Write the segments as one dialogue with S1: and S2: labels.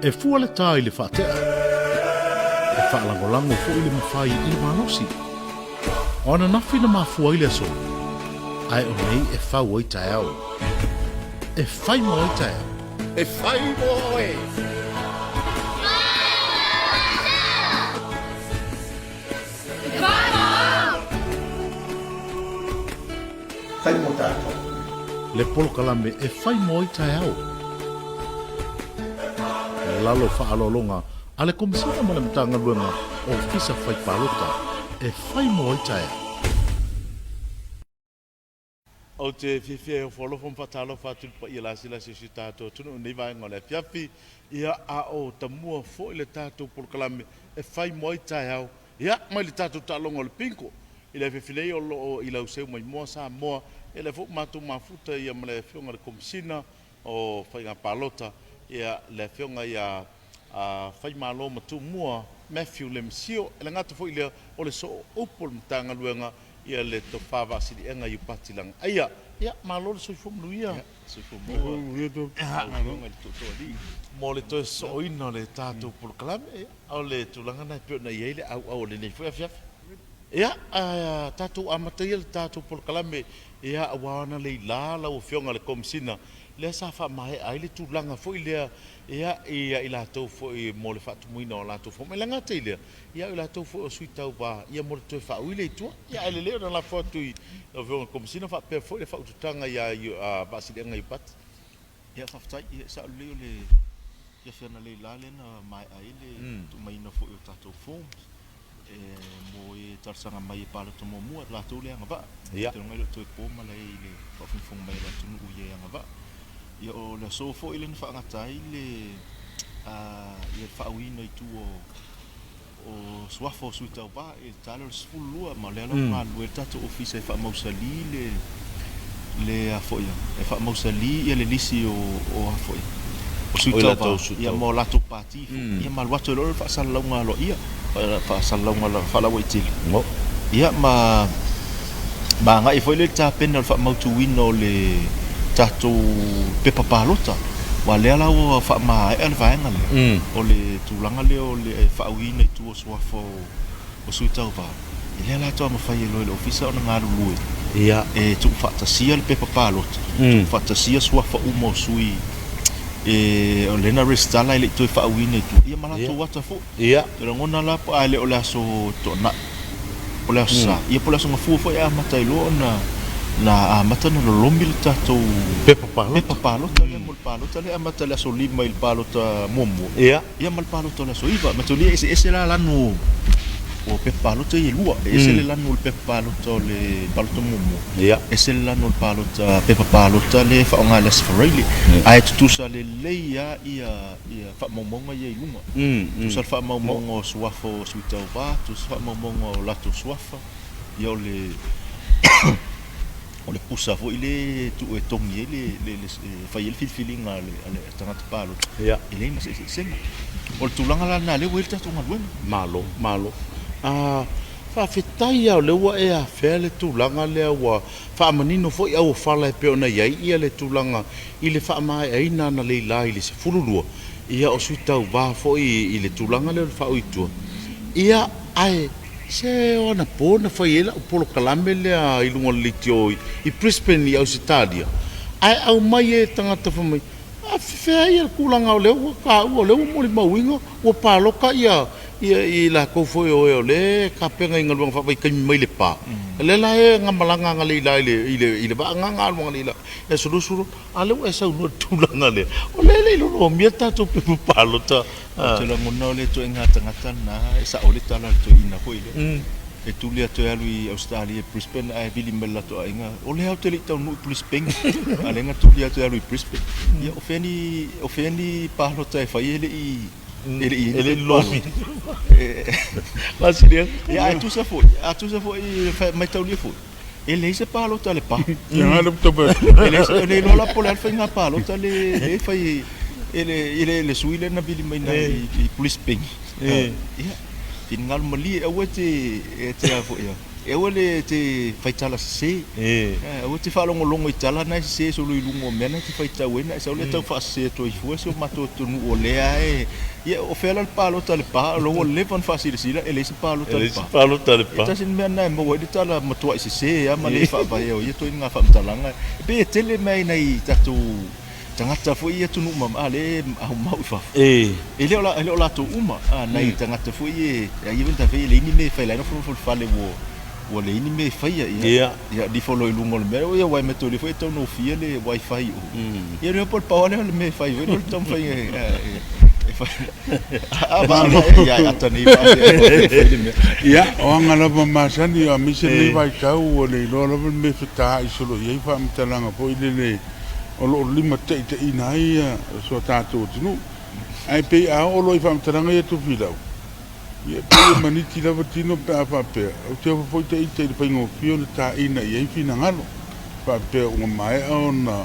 S1: E fua le tā i le faatea. E faalagolago foi le mafai i le malosi. O ananafi na mafua ai le aso, ae o nei e fau ai taeao. E fai mo ai taeao. E fai mo oe!
S2: Fai mo tatou.
S1: Le polokalame e fai mo ai taeao. I lalo faaaloaloga a le Komesina ma le Matagaluega Ofisa Fai Palota e fai mo ai taeao. Ou te fiafia e ofo alofa ma faatalofa atu i le paia lasilasi o si o tatou atunuu i lenei vaega o le afiafi, ia, a o tamua foi le tatou polokalame e fai mo ai taeao, ia, mai le tatou taaloga o le bingo. I le afiafi nei o lo o i Lauseu Maimoa Samoa, ia lea foi ua matou mafuta ia ma le Afioga i le Komesina o Faiga Palota, ia, le Afioga ia Faimalo Matumua Matthew Lemisio. E le gata foi i lea, o le sooupu o le Matagaluega ia le Tofa Vaasiliega Iupati Lagaaia. Ia, malo le soifua manuia.
S3: Ia, soifua maua lau Afioga i le Tootooalii.
S1: Mo le toe sosooina o le tatou polokalame, ia, o le tulaga lena e pei ona i ai le auau o lenei foi afiafi. Ia, tatou amata ia le tatou polokalame, ia, aua analeila lau Afioga i le Komesina, lea sa faamaea ai le tulaga foi lea, ia, ia i latou foi mo le faatumuina o latou form. E le gata i lea, ia o i latou foi o sui tauva, ia mo le toe faaui le i tua. Ia, ae lelei ona lafo atu i lau Afioga i le Komesina faapea foi le faaututaga ia Vaasiliega Iupati.
S3: Ia, faafetai. Ia, e sao lelei o le afiafi analeila lea na maea ai le tuumaina foi o tatou forms e mo e talosaga mai e palota muamua, latou le agavaa. Ou te iloa e le o toe po ma lae i le faafogafoga mai a le atunuu i e agavaa. Ia, o le aso foi lea na faagata ai le ia le faauiina i tua o suafa o Sui Tauva i le tala o le 12, ma o lea la ua galulue ai le tatou ofisa e faamausali le le a foi e faamausali ia le lisi o o a foi o Sui Tauva ia ma o latou pati foi ia ma alu atu ai loa le faasalalauga aloaia faasalalauga faalauaitele ia ma Ma agai foi lea i le tapena o le faamautuina o le tatou pepa palota, aua lea la ua faamaea le vaega lea, o le tulaga lea o le faauiina i tua o suafa o sui tauva, lea la faatoa mafai ai loa e le Ofisa ona galulue e tuufaatasia le pepa palota, tuufaatasia suafa uma o sui o lea na resitala e le i toe faauiina i tua, ia ma latou ata foi. E lagona la a le o le aso Toonai, po o le Aso Sa, ia po o le Aso Gafua foi e amata ai loa ona na amata ona lolomi le tatou
S1: pepa palota,
S3: pepa palota lea mo le palota lea e amata i le aso 5 i le palota muamua, ia ma le palota o le aso 9. Manatua e eseese la lanu o pepa palota ia e lua, e ese le lanu o le pepa palota o le palota muamua, ese le lanu o le palota pepa palota lea e faaaoga i le Aso Faraile, ae tutusa lelei lava ia ia faamaumauga ia i luga. Tusa le faamaumauga o suafa o sui tauva, tusa faamaumauga o latou suafa, ia o le o le pusa foi lea e tuu e togi ai le le e fai ai le filifiliga a le tagata palota, e leai ma se eseesega. O le tulaga la lena lea ua i ai le tatou galuega.
S1: Malo, malo. Faafetai lava o lea ua e afea le tulaga lea ua faamanino foi auofala e pei ona i ai le tulaga i le faamaeaina analeila i le 12, ia o sui tauva foi i le tulaga lea o le faauitua. Ia, ae se o anapo na fai ai lau polokalame lea i luga o le leitio i Brisbane i Ausetalia, ae aumai e tagata fai mai, a fea ia le tulaga o lea ua taua, o lea ua molimauina ua paloka ia Ia, i latou foi o e o lea e tapena i galuega faavaitaimi mai Lepa, lea la e na malaga analeila i le, i le, i le vaa na na alu analeila i aso 20, a lea ua e saunoa i le tulaga lea, o lea e le i loloomia le tatou pepa palota.
S3: Ou te lagona o le ituaiga tagata lena e sao le tala a le toeaina foi lea. E tuli atu e alu i Ausetalia i Brisbane ae vili mai le latou aiga, o lea ou te le i taunuu i Brisbane, a o lea na tuli atu e alu i Brisbane. Ia, o fea ni, o fea ni palota e fai e le i E le i
S1: e le i lolomi. Vasilea.
S3: Ia ae tusa foi, a tusa foi mataulia foi, e leai se palota a Lepa.
S2: Ia le
S3: E leai e le iloa la po o le a le faiga palota lea e fai e le le sui lea na vili mai i Brisbane. Ia, finagalo malie aua e te e te a foi a. E aua le te faitala sesē. Aua te faalogologo i tala na e sesē solo i luga o mea na e te faitau ai na e sau lea tau faasese atu ai fua si o matou atunuu o lea e Ia, o fea la le palota a Lepa? O lea ua leva ona faasilasila e leai se palota a
S1: Lepa. Palota a Lepa.
S3: E tasi le mea lena e maua ai le tala matuai sese lava ma le faavaea o ia ituaiga faamatalaga. E pei e tele mai nai tatou tagata foi i atunuu mamao, a lea e aumau i fafo. E le o, e le o latou uma, a nai tagata foi e, a ia foi e leai ni mea e fai, la e nofonofo i le fale ua ua leai ni mea e faia. Ia, ia nifo loa i luga o le mea, ia aua e mataulia foi e taugofie le wifi i o. Ia le po o le pau lava lea o le mea e fai foi lea o le taumafai e fai. A vaa lea ia ata nei vaa e fai le mea.
S2: Ia, o aga lava masani aemaise lenei vaitau ua le iloa lava le mea e fetaai solo i ai faamatalaga foi lele o lo o limataitaiina ai si o tatou atunuu. Ae pei a oo loa i faamatalaga ia Tofilau, ia e pei e maniti lava tino pe a faapea, ou te ofo foi ta ita i le faigofie ona taina i ai finagalo, faapea ua maea ona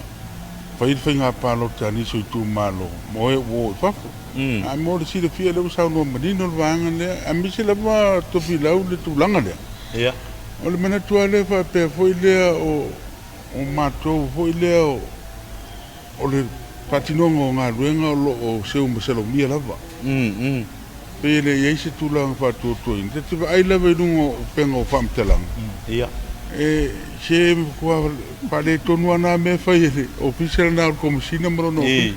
S2: fai le faiga palota a nisi o itumalo mo e ua o i fafo. Ae mo le silafia lea ua saunoa manino le vaega lea, aemaise lava Tofilau le tulaga lea. O le manatu lava lea faapea foi lea o O matou foi lea o le faatinoga o galuega o lo o seu masalomia lava. Pei e le i ai se tulaga faatuatuaina. Ta te vaai lava i luga o upega o faamatalaga, e se matua faaletonu lava na mea e fai e le Ofisa lena o le Komesina ma lona Ofisa.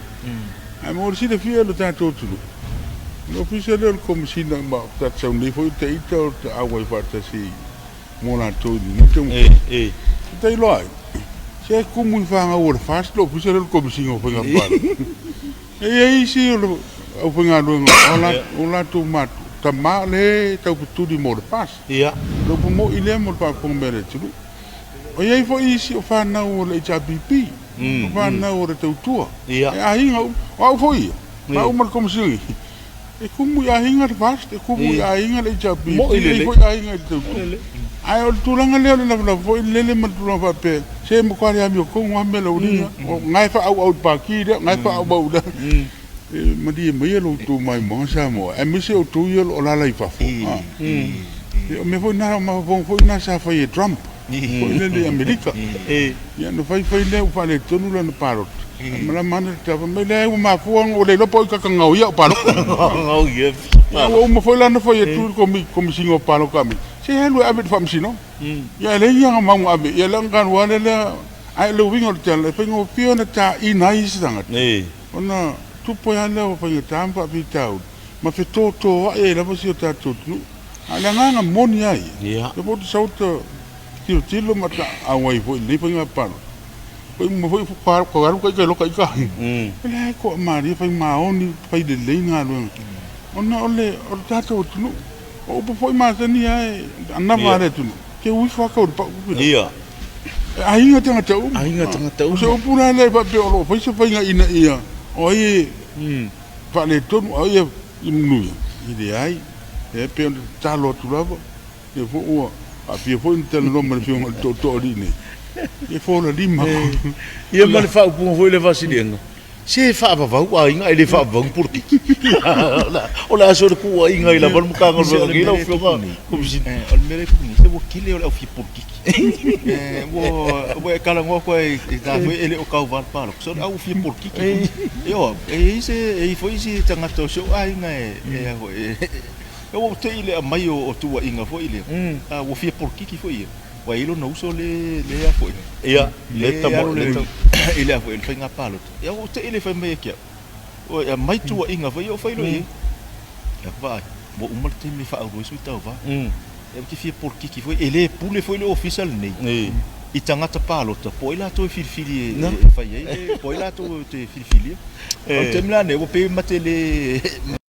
S2: Ae mo le silafia e lo tatou atunuu, o le Ofisa lea o le Komesina ma ta te sau nei foi o ita o le auai faatasi mo latou i lenei taumafaiga. E ta iloa ai, se kumu i fanau o le FAST le Ofisa lea o le Komesina o Faiga Palota. E i ai isi o le aufaigaluega o latou matua, tama lea e taufetuli mo le FAST. O le upu moni lea mo le faafofoga mai a le atunuu. O i ai foi isi o fanau o le HRPP, o fanau o le Tautua, e aiga uma. O au foi ia, ma au ma le Komesina, E tumu i aiga le FAST, e tumu i aiga le HRPP, e i ai foi aiga i le Tautua. Ae o le tulaga lea o le lavalava foi lele ma le tulaga faapea, se matua le amiotonu lava mea laulii, o na e faaauau i le Pati lea, o na e faaauau i le a. E malie maia lo outou maimoaga Samoa, aemaise outou ia o lo o alaala i fafo. O mea foi na, o mafaufauga foi na sa fai e Trump, foi lele i Amerika. Ia ona fai fai lea ua faaletonu lana palota. Malama ana le tala, fai mai, leai ua mafua ona ua le iloa po o ai kakagao ia au palota. Ia ua uma foi la ona fai atu le Komesina o Palota a Amerika, se alu e ave i le Faamasinoga. Ia e leai ni agamaga ave, ia le aga alu lava lea, ae o le uiga o le tala, e faigofie ona taina ai isi tagata, ona tupu ai lava lea o faigata ma faafitauli, ma fetotoai ai lava si o tatou atunuu. A o le agaga moni lava ia, lea foi ou te sau ou te tilotilo ma ta auai foi i lenei faiga palota, foi uma foi ko alu ka ika loka ika. E leai ko malie fai maoni, fai lelei galuega. Ona o le o le tatou atunuu, o upu foi masani lava e anava a le atunuu, te ui ifo lava tau i le pau pila. E aiga tagata uma.
S1: Aiga tagata uma.
S2: O se upu la lea e faapea o lo o fai se faiga ina ia o ai e faaletonu a o ai e manuia, e leai. E pei ona tatalo atu lava. Lea foi ua aafia foi ona talanoa ma le Afioga i le Tootooalii nei, e fola lima.
S1: Ia ma le faaupuga foi lea faasiliga, se faavavau aiga ae le faavavau ni polokiki. O le a se o le tuuaiga ai lava le Matagaluega nei lau Afioga Komesina?
S3: O le mea lea e tupu nei, se ua tele o le au fia polokiki. Ua e talanoa atu ai i ta foi e le o tauva le palota, se o le au fia polokiki. Ioe, e i ai se, e i ai foi isi tagata o si ou aiga e E ua te i le aumai o tuuaiga foi lea, a ua fia polokiki foi ia, ua i ai lona uso le le a foi.
S1: Ia, le
S3: tama le i le a foi le faiga palota. Ia ua te i le fai mai ia te au, ua aumai tuuaiga foi ia ou fai loa i ai. Ia vaai, ua uma le taimi e faaulu ai sui tauva. Ia ou te fia polokiki foi, e le pule foi le ofisa lenei i tagata palota, po o ai latou e filifili e fai ai, po o ai latou e filifilia. O le taimi la lenei ua pei mate le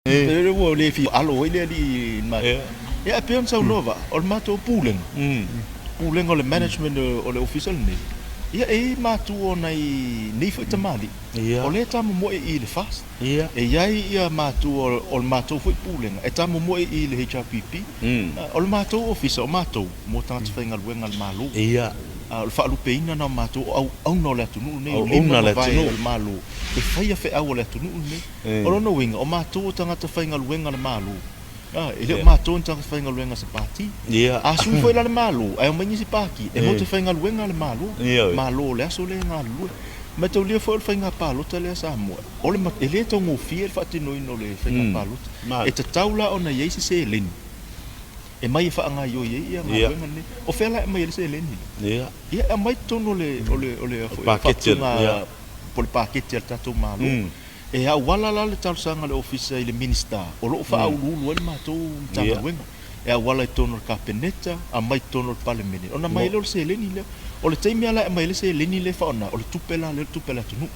S3: Pe ua le fia alo ai le alii i le matou. Ia ae pei ona saunoa Vaa, o le matou pulega, pulega o le management o le ofisa lenei, ia e i ai matua o nai nei foi tamalii, o lea e tamomoe i i le FAST. E i ai ia matua o le matou foi pulega e tamomoe i i le HRPP. O le matou ofisa, o matou mo tagata faigaluega a le Malo. A o le faalupeina lena o matou, o auauna o le atunuu lenei, o lima ma vae o le Malo e faia feau a le atunuu lenei. O lona uiga, o matou o tagata faigaluega a le Malo, E le o matou ni tagata faigaluega a se pati. A sui foi la le Malo ae omai nisi pati, e matou te faigaluega le Malo, Malo o le aso lea e galulue. Mataulia foi o le faiga palota lea a Samoa, o le e le taugofie le faatinoina o le faiga palota. E tatau la ona i ai se seleni e mai e faagaoioi ai ia galuega lenei. O fea la e aumai ai le seleni lea? Ia e aumai i totonu o le o le o le faaupuga po o le paketi a le tatou Malo. E auala la le talosaga a le Ofisa i le Minisita o lo o faauluulu ai le matou Matagaluega. E auala i totonu o le Kapeneta, aumai i totonu o le Palemene, ona aumai ai lea o le seleni lea. O le taimi lava la e aumai ai le seleni lea e faaaoga, o le tupe la lea o le tupe a le atunuu.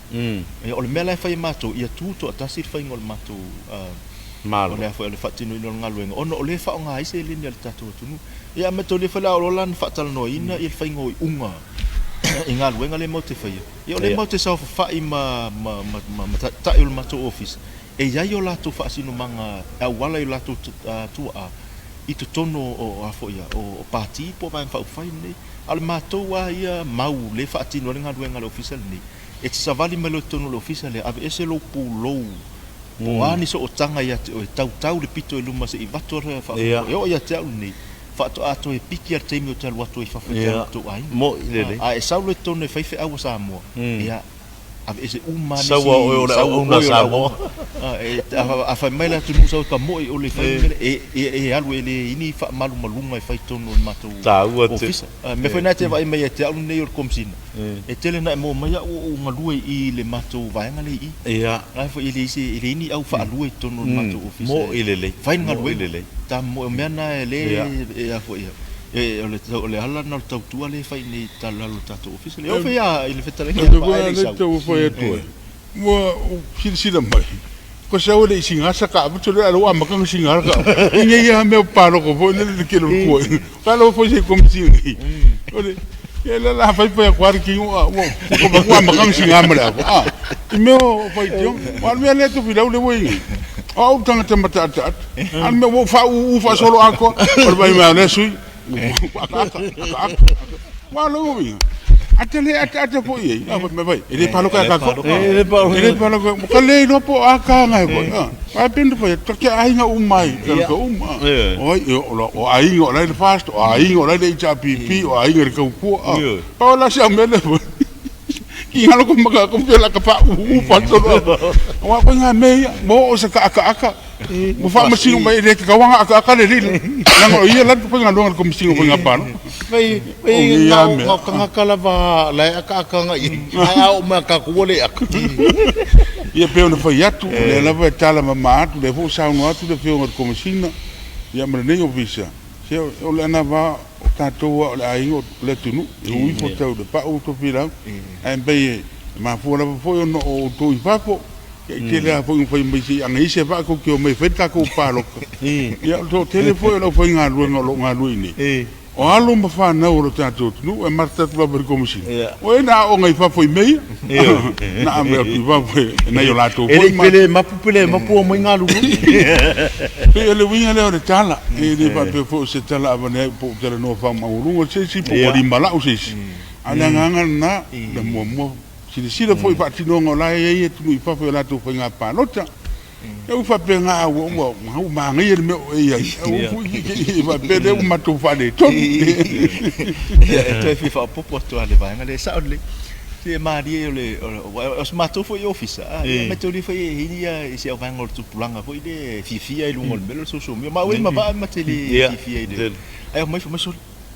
S3: Ia, o le mea la e fai e matou, ia tutoatasi le faiga o le matou, o le a foi, o le faatinoina o le galuega, ona o lea e faaaoga ai seleni a le tatou atunuu. Ia, a mataulia foi la, o loa la na faatalanoaina le faiga o iuga i galuega lea matou te faia, ia o lea matou te saofafai ma taitai o le matou ofisa, e i ai o latou faasinomaga e auala i o latou tuaa i totonu o a foi a, o pati po o Vaega Faaupufai lenei. A o le matou lava ia mau lea e faatino ai le galuega a le ofisa lenei, e te savali mai loa i totonu o le ofisa lea, aveese lou pulou po o a ni sootaga ia te oe, tautau le pito i luma se i avatu le faafofoga, e oo ia te au lenei, faatoa toe piki lava i le taimi ou te alu atu ai i fafo e te alu i tou aiga. A e sau loa i totonu e fai feau a Samoa, ia, aveese uma lava nisi,
S1: Sau a oe o le
S3: sau
S1: auauna a
S3: oe o le
S1: Samoa.
S3: auauna. A fai mai le atunuu sau e tamoe o le fai le mea lea, e alu e leai ni faamalumaluga e fai i totonu o le matou
S1: Taua tele.
S3: ofisa. Mea foi lena e te vaai mai ia te au lenei o le Komesina, e tele ina e maua mai au o ou galue i i le matou vaega lea i i. La foi e leai se, e leai ni au faalua i totonu o le matou ofisa e
S1: Mo'i lelei.
S3: fai le
S1: Mo'i
S3: galuega.
S1: lelei.
S3: Tamoe, o mea na e le, e a foi e, o le, o le ala lena o le tautua lea e fai nei i lalo o le tatou ofisa lea. E oo foi a i le fetalaiga
S2: ia
S3: Vaa e
S2: le
S3: le i
S2: lea
S3: sau.
S2: tau fai atu ai, ua ou silasila mai, ko se au e le i siga sa kava, tole a ua amata ona siga le kava. I nei lava mea o paloko foi lele le tele o le tuuaiga. Ka lava foi se komiti nei. O le, ia la la fai fai atu lava le tino a ua ua amata ona siga ma le ava. A, i mea o faitioga. Aua o le mea lea Tofilau lea ua i ai nei, o au le tagata mataataata, a o le mea ua ou faauu faasolo atoa, o le vaai mai o lea sui usufono, ua akaaka, akaaka. Aua o lona uiga, a te le ataata foi i ai, a fai mai, e le palota ia tatou. E le palota, ua ta le iloa po o a taga e fai. Ae pei ona fai atu, ta te aiga uma ai, tagata uma. O ai, o aiga o la e i le FAST, o aiga o la e i le HRPP, o aiga i le Tautua. Pau la si au mea lea foi, ki ngalo ko maka ko pela ka pa u pa tolo. Aua koe ngā mea ia, ua oo se kaakaaka, ua faamasino mai e le tatau ona akaaka le lilo. Leaga o ia la le faigaluega a le Komesina o Faiga Palota.
S1: Fai,
S2: O
S1: fai
S2: nei
S1: na
S2: lava
S1: o,
S2: mea.
S1: na o tagata lava la e akaaka agai i ai, ae a oo mai ia tatou ua le aka.
S2: Ia pei ona fai atu, o lea lava e tala mama atu, o lea foi ua saunoa atu le Afioga i le Komesina, ia ma lenei Ofisa, se o le anava o tatou lava o le aiga o le atunuu, e ui ifo tau i le pau o Tofilau, ae pei e mafua lava foi ona o outou i fafo, Ia, e tele lava foi ina fai mai se i ana i ai se vaa tou te omai e fai le tatou palota. Ia, o le toatele foi o le aufaigaluega o lo o galue i inei, o alo ma fanau o lo tatou atunuu, e amata atu lava i le Komesina, o e na aooga i fafo i mea ia, na ave atu i fafo e nai o latou
S1: E
S2: foi
S1: le i
S2: ma...
S1: pele mapu pele mapu omai galulue.
S2: Pei o le uiga lea o le tala, e le faapea foi o se tala avane ai po o talanoa faamaualuga se isi po ua limalau se isi, a o le agaga lena, na muamua Silasila foi i faatinoga o la e i ai atunuu i fafo i a latou faiga palota. Ia ua faapena a ua ua ua manaia le mea o e i ai. Aua foi ne i faapea lea ua matou faaletonu.
S3: Ia, e toe fia faaopoopo atu lava i le vaega lea, e sao lelei. Se e malie o le, o se matou foi ofisa, ia mataulia foi e i ai ia si au vaega o le tupulaga foi lea e fiafia i luga o le mea lea o le social media. Ma au e ma vaa ma te le fiafia i le, ae omai fai mai, sole,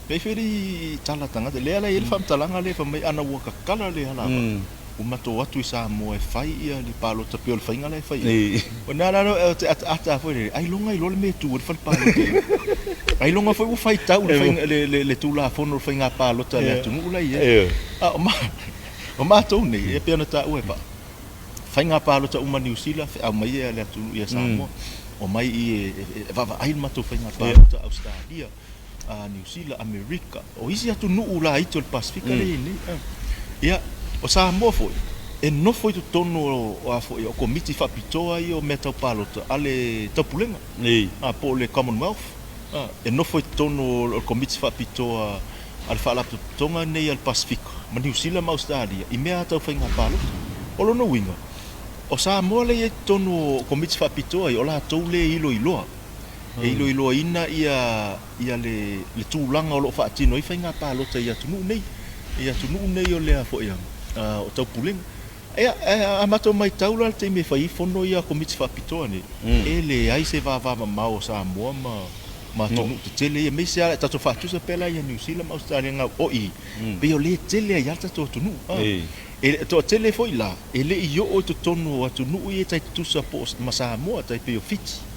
S3: Pei foi le tala tagata lea la e i ai le faamatalaga lea fai mai ana ua tatala le alavaa ua matou o atu i Samoa e fai ia le palota pei o le faiga la e fai ai. O lena la ou te ataata foi lele ailoga iloa le mea e tu ai le fale palota i o. Ailoga foi ua faitau le faiga le le Tulafono o le faiga palota a le atunuu la e i ai. A o matou nei e pei ona taua e Vaa, faiga palota uma a Niu Sila feau mai ia le atunuu ia Samoa, omai i e vaavaai le matou faiga palota Ausetalia. Niu Sila, Amerika, o isi atunuu laiti o le Pasefika lea e i ai nei. Ia, o Samoa foi, e nofo i totonu o a foi, o komiti faapitoa ia o mea tau palota a le Taupulega, po o le Commonwealth. E nofo i totonu o le komiti faapitoa a le Faalapotopotoga nei a le Pasefika ma Niu Sila ma Ausetalia i mea tau faiga palota. O lona uiga, o Samoa lea e i ai i totonu o komiti faapitoa ia, o latou lea e iloiloa. E iloiloaina ia ia le le tulaga o lo o faatino ai faiga palota i atunuu nei, i atunuu nei o le a foi a o taupulega. Ia, a matou matau la i le taimi e fai ai fono ia a Komiti Faapitoa nei, e leai se vavamamao o Samoa ma ma atunuu tetele ia, aemaise lava tatou faatusa pea la ia Niu Sila ma Ausetalia gau o i, pei o lea e tele ai lava le tatou atunuu. E toatele foi la e le i oo i totonu o atunuu ia e tai tutusa po o ma Samoa, tai pei o Fiti.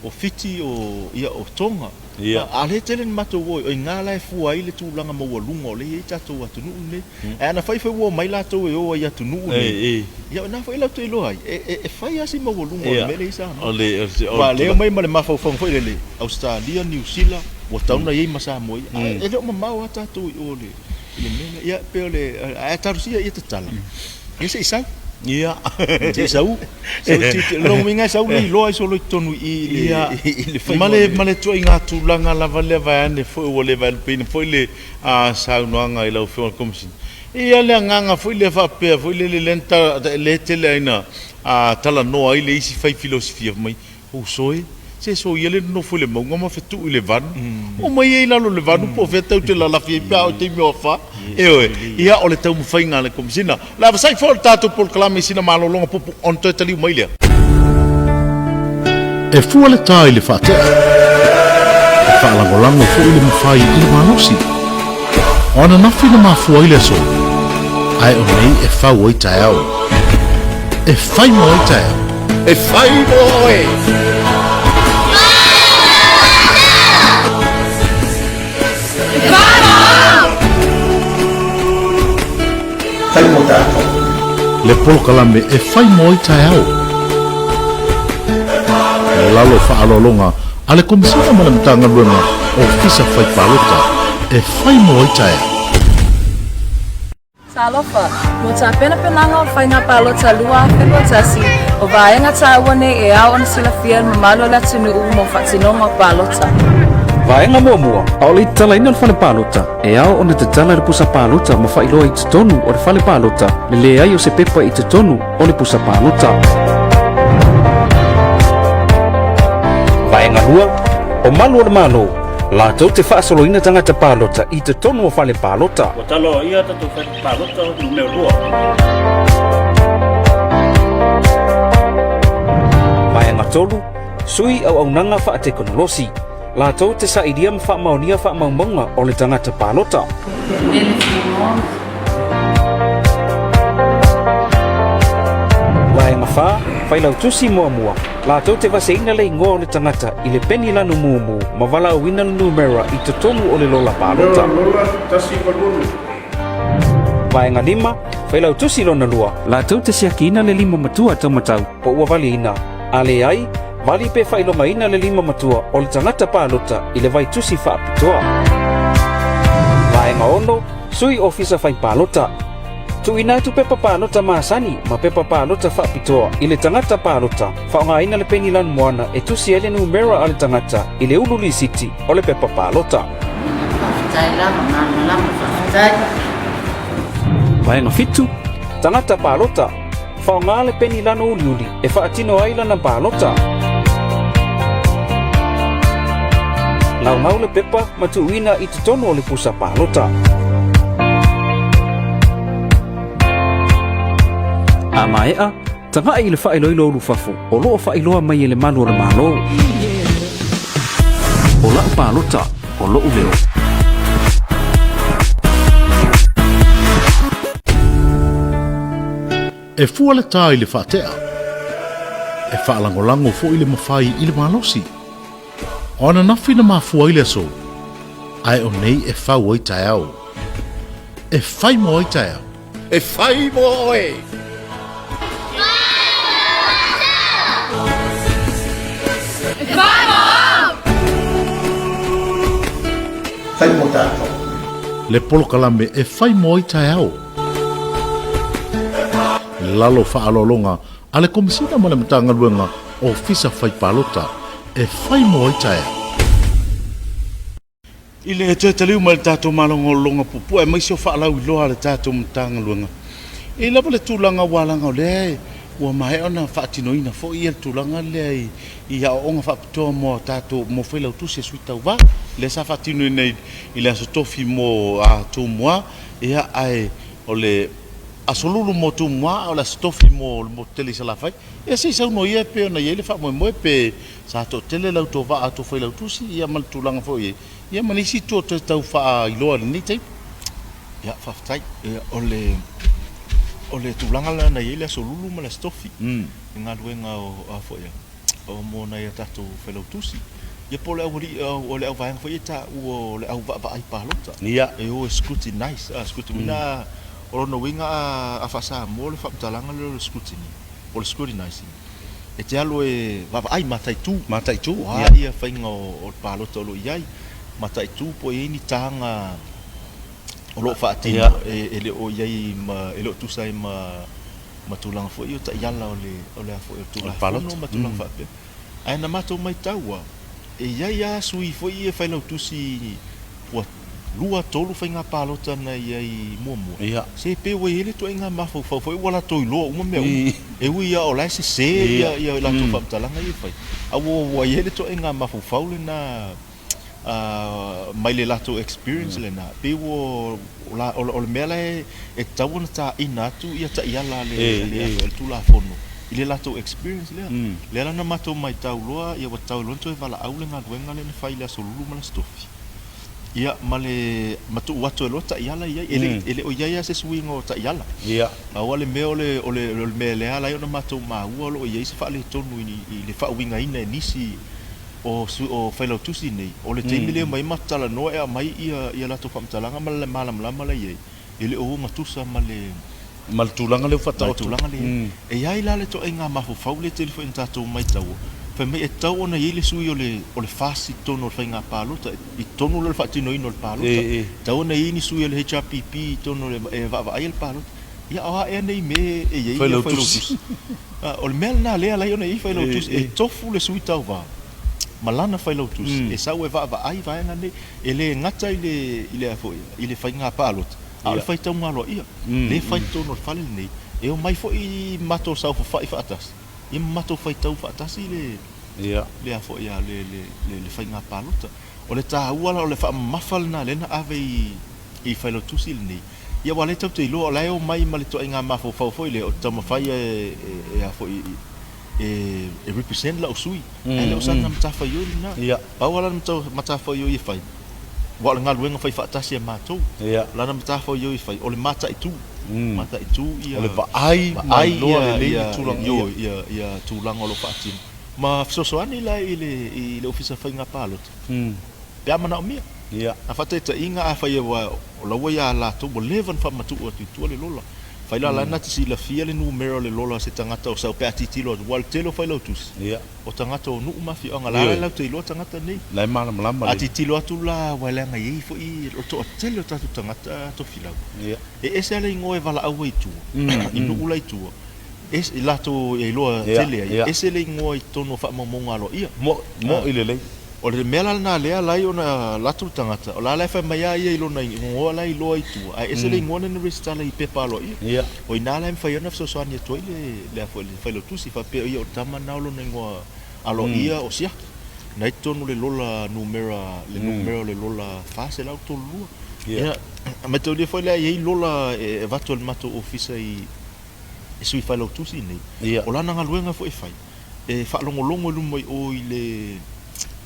S3: O Fiti, o, ia, o Tonga. Ia. A, a lea e tele ni matou o, o i ina la e fua ai le tulaga maualuga o lea e i ai tatou atunuu lenei. Ae ana fai foi ua omai latou e o ai i atunuu nei, ia o ina foi latou te iloa ai, e, e, e fai lava si maualuga o le mea lea e i ai Samoa. O le, o le, o le. Aua o lea e omai ma le mafaufauga foi lele, Ausetalia, Niu Sila, ua tatau ona i ai ma Samoa ia, ae e le o mamao lava tatou i o i le, i le mea lea. Ia, e pei o le, ae talosia ia tatala, ia se i sau. Ia. Se i sau. Lona uiga e sau le iloa ai solo i totonu i i le faiga.
S1: Ma le ma le ituaiga tulaga lava lea vaeane foi ua le vaelupeina foi le saunoaga i lau Afioga i le Komesina. Ia le agaga foi lea faapea foi lele lea na lea e tele ai ina talanoa ai le isi fai filosofia fai mai, Uso e, se soia le nonofo i le mauga ma fetuu i le vanu. Omai ai i lalo o le vanu po o fea tau te lalafi ai pe a oo i taimi o afa. Ioe, ia o le taumafaiga a le Komesina. O le a vasai foi o le tatou polokalame i sina malologa puupuu ona toe taliu mai lea. E fua le tā i le faatea. E faalagolago foi le mafai i le malosi. O ananafi na mafua ai le aso, ae o nei e fau ai taeao. E fai mo ai taeao. E fai mo oe!
S4: Fai mo tatou.
S1: Le polokalame e fai mo ai taeao. I lalo o faaaloaloga a le Komesina ma le Matagaluega Ofisa Fai Palota e fai mo ai taeao.
S5: Talofa, mo tapenapenaga o Faiga Palota 2021, o vaega taua nei e ao ona silafia e le mamalu o le atunuu mo faatinoga o palota.
S6: Vaega muamua, ʻAʻole i tatalaina le fale palota, e ao ona tatala le pusa palota ma faailoa i totonu o le fale palota le leai o se pepa i totonu o le pusa palota. Vaega lua, o malu o le Malo, latou te faasoloina tagata palota i totonu o fale palota.
S7: Ua taloaia tatou fale palota numera lua.
S6: Vaega tolu, sui auaunaga faatekonolosi, latou te sailia ma faamaonia faamaumauga o le tagata palota. Vaega 4, Failautusi muamua, latou te vaseina le igoa o le tagata i le peni lanu mumu ma valaauina le numera i totonu o le lola palota. Vaega 5, Failautusi lona lua, latou te siakiina le lima matua taumatau po ua valiina, a leai, vali pe faailogaina le lima matua o le tagata palota i le vaitusi faapitoa. Vaega 6, Sui Ofisa Fai Palota. Tuuina atu pepa palota masani ma pepa palota faapitoa i le tagata palota, faaaogaina le peni lanumoana e tusi ai le numera a le tagata i le ulu lisiti o le pepa palota.
S8: Faafetai lava, malamalama, faafetai.
S6: Vaega 7, Tagata palota. Faaaoga le peni lano uliuli e faatino ai lana palota. Naunau le pepa ma tuuina i totonu o le pusa palota. A maea, taga'i i le faailoilo ulufafo o lo o faailoa mai e le malu o le Malo. O la'u palota, o lo'u leo.
S1: E fua le tā i le faatea. E faalagolago foi le mafai i le malosi. O ananafi na mafua ai le aso, ae o nei e fau ai taeao. E fai mo ai taeao.
S4: E fai mo oe! Fai mo tatou.
S1: Le polokalame e fai mo ai taeao. I lalo faaaloaloga a le Komesina ma le Matagaluega Ofisa Fai Palota e fai mo ai taeao. I le toe taliu mai le tatou malogologa puupuu aemaise o faalauiloa a le tatou Matagaluega, e i lava le tulaga ua alaga o lea Ua maea ona faatinoina foi ia le tulaga lea i i aoaoga faapitoa mo a tatou mo Failautusi a Sui Tauva, lea sa faatinoina i i le Aso Tofi mo a Tumua, ia ae o le Aso Lulu mo Tumua a o le Aso Tofi mo le motu tele i Salafai. Ia se i saunoa ia e pei ona i ai le faamoemoe pe sa toatele la outou vaa a outou Failautusi ia ma le tulaga foi i ai ia ma nisi itu o toe tau faailoa i lenei taimi.
S3: Ia, faafetai. Ia, o le, o le tulaga lena na i ai le Aso Lulu ma le Aso Tofi, i galuega o, a foi a, o mo nai a tatou Failautusi. Ia po o le aualii, o le auvaega foi ia e taua o le au vaavaai palota.
S1: Ia.
S3: E o e scrutinize, a, scrutiny, mm. O lona uiga a, a faa-Samoa le faamatalaga lea o le scrutiny, po o le scrutinizing, e te alu e vaavaai, mataitu.
S1: Mataitu,
S3: ia. O a ia faiga o, o le palota o lo o i ai. Mataitu po o i ai ni taga o lo o faatino e le o i ai ma, e le o tusa ai ma, ma tulaga foi ia o taiala o le, o le a foi, o le Tulafono ma tulaga faapea. Ae na matou maitau lava, e i ai lava sui foi ia failautusi ua lua, tolu faiga palota na i ai muamua, se pei ua i ai le ituaiga mafaufau foi ua latou iloa uma mea uma. E ui lava o la e sese ia latou faamatalaga ia e fai, a ua i ai le ituaiga mafaufau lena mai le latou experience lena, pei ua, o le mea la e tatau ona taina atu ia taiala a le Tulafono i le latou experience lea. Lea la na matou maitau loa, ia ua tatau loa ona toe valaau le galuega lea na fai i le Aso Lulu ma le Aso Tofi, ia ma le ma tuu atu ai loa taiala i ai. E le e le o i ai lava se suiga o taiala. Pau lava le mea o le o le o le mea lea e ala ai ona matou maua o lo o i ai se faaletonu i le faauigaina e nisi o o Failautusi nei, o le taimi lea e omai matou talanoa e aumai ia ia latou faamatalaga ma le malamalama la e i ai, e le o ogatusa ma le
S1: Ma le tulaga lea ua faataoto.
S3: Ma le tulaga lea e i ai. E i ai la le ituaiga mafaufau lea e tele foi ina tatou maitaua, fai mai e tatau ona i ai le sui o le o le FAST i totonu o le faiga palota, i totonu la o le faatinoina o le palota. E tatau ona i ai ni sui o le HRPP i totonu o le e vaavaaia le palota. Ia o a ea nei mea e i ai Failautusi? O le mea lena lea e ala ai ona i ai Failautusi, e tofu le sui tauva ma lana Failautusi e sau e vaavaai vaega nei. E le gata i le, i le a foi, i le faiga palota, a o le faitauga aloaia, lea e fai i totonu o le fale lenei, e omai foi matou saofafai faatasi, ia ma matou faitau faatasi le, le a foi a, le, le, le faiga palota. O le taua la, o le faamamafa lena lea na ave i, i Failautusi lenei, Ia aua o lea tatou te iloa o la e omai ma le ituaiga mafaufau foi lea ou te taumafai e e a foi e e represent lau sui ae le o sana matafaioi lena. Pau lava lana matafaioi e fai aua o le galuega fai faatasi a matou. O lana matafaioi e fai o le mataitu, mataitu ia
S1: O le vaai ma iloa lelei le tulaga
S3: ia. Ia ia tulaga o lo o faatino ma fesoasoani la i le i le Ofisa Faiga Palota pe a manaomia. A faataitaiga afai ua O la ua ia latou ua leva ona faamatuu atu i tua le lola. Fai la la na te silafia le numera o le lola a se tagata o sau pe a tilotilo atu aua o le tele o failautusi o tagata o nuu ma afioaga la la latou te iloa tagata nei.
S1: La e malamalama
S3: A tilotilo atu la aua e leaga e i ai foi o le toatele o tatou tagata tofilau. E ese lava le igoa e valaau ai i tua i nuu la i tua ese i latou e iloa tele ai ese le igoa i totonu o faamaumauga aloaia.
S1: Mo'i lelei.
S3: O le mea la lena lea ala ai ona alu atu le tagata, o la la e fai mai lava ia i lona igoa la e iloa i tua, ae ese le igoa lea na resitala i pepa aloaia. O i ina la e mafai ai ona fesoasoani atu ai le, le a foi, le failautusi, faapea ia o le tama lena o lona igoa aloaia o Siaki. Na i totonu o le lola numera, le numera o le lola 432. Ia, maitaulia foi lea e i ai lola e avatu e le matou ofisa i e sui failautusi nei, o lana galuega foi e fai, e faalogologo i luma i o i le,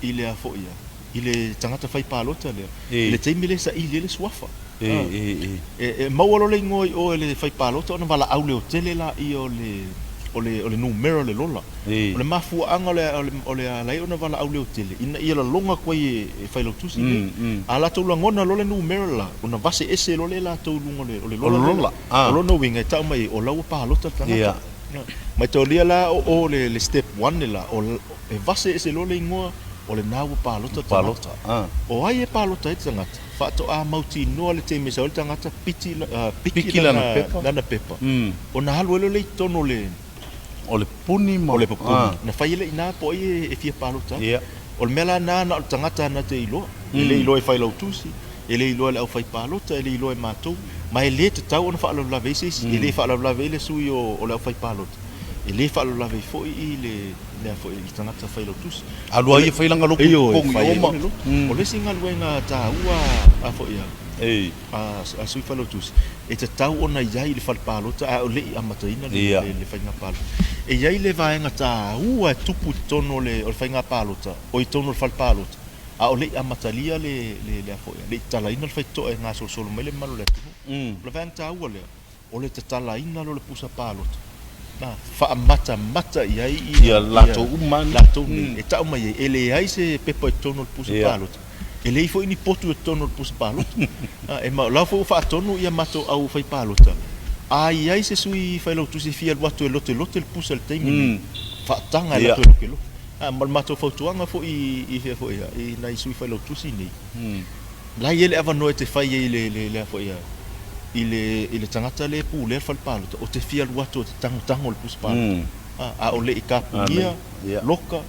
S3: i le a foi a, i le tagata fai palota lea, i le taimi lea e saili ai le suafa. E maua loa le igoa i o e le fai palota ona valaau leotele laia o le, o le, o le numera o le lola. O le mafuaaga o le, o le ala ai ona valaau leotele, ina ia laloga atu ai e Failautusi nei. A latou lagona loa le numera la, ona vase ese loa lea e latou i luga o le lola lea. O lona uiga e tau mai ai, o la ua palota le tagata. Maitaulia la o o le step one le la, o e vase ese loa le igoa o lena ua palota le tagata. O ai e palota ai le tagata? Faatoa mautinoa le taimi e sau ai le tagata piti piki lana pepa ona alu ai loa lea i totonu o le
S1: O le puni
S3: ma. O le puni. Na fai ai lea i ina po o ai e fia palota ai. O le mea la lena na o le tagata na te iloa. E le iloa e Failautusi, e le iloa e le aufai palota, e le iloa e matou, ma e le tatau ona faalavelave ai se isi, e le faalavelave ai le sui o le aufai palota. E lē faalavelave ai foi i le mea foi i le tagata failautusi.
S1: Alu ai e fai lana lotu i totonu i o ma.
S3: O le isi galuega taua a foi a a sui failautusi, e tatau ona i ai i le fale palota a o le i amataina le faiga palota. E i ai le vaega taua e tupu i totonu o le faiga palota, o i totonu o le fale palota, a o le i amatalia le le a foi le i tatalaina le faitotoa e gasolosolo mai le mamalu o le atunuu. O le vaega taua lea, o le tatalaina loa o le pusa palota, na faamatamata i ai
S1: ia latou uma
S3: latou nei e tau mai ai, e leai se pepa i totonu o le pusa palota, e leai foi ni potu i totonu o le pusa palota. E ma o la foi ua faatonu ia matou au fai palota, a i ai se sui failautusi e fia alu atu e lotelote le pusa i le taimi lenei, faataga e alu atu e lotelote. Ma le matou fautuaga foi i fea foi i nai sui failautusi nei, La e i ai le avanoa e te fai ai i le, le, le a foi a, i le, i le tagata lea e pulea le fale palota, o te fia alu atu o te tagotago i le pusa palota. A, a o le i kapunia, loka,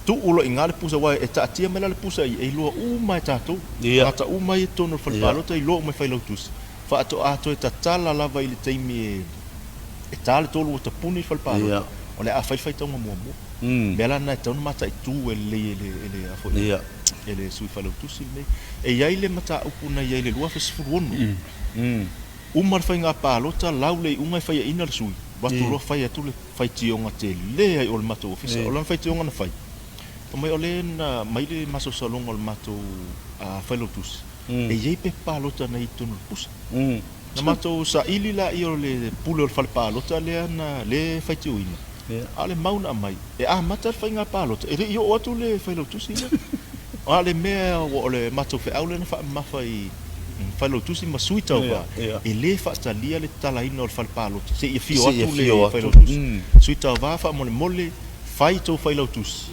S3: tuu loa i ina le pusa, aua e taatia mai la le pusa ia, e iloa uma e tatou, tagata uma ia i totonu o le fale palota, iloa uma e Failautusi, faatoa toe tatala lava i le taimi e, e ta le 3 ua tapuni le fale palota, o le a fai le faitauga muamua. O le mea la lena e tatau ona mataitu e lelei e le, e le a foi a, e le Sui Failautusi lenei. E i ai le mataupu na i ai i le 2016, uma le faiga palota, lau le iuga e faiaina le sui, alu atu loa fai atu le faitioga tele ai o le matou ofisa. O lana faitioga na fai, fai mai o lea na aumai le masalosaloga o le matou Failautusi, e i ai pepa palota na i totonu o le pusa. Na matou saili laia o le pule o le fale palota lea na lea e faitioina, a o le mau na aumai, e amata le faiga palota, e le i oo atu le failautusi lea. A o le mea ua o le matou feau lea na faamamafa i failautusi ma sui tauva, e le faatalia le tatalaina o le fale palota seia afio atu le failautusi. Sui tauva faamolemole, fai tou failautusi.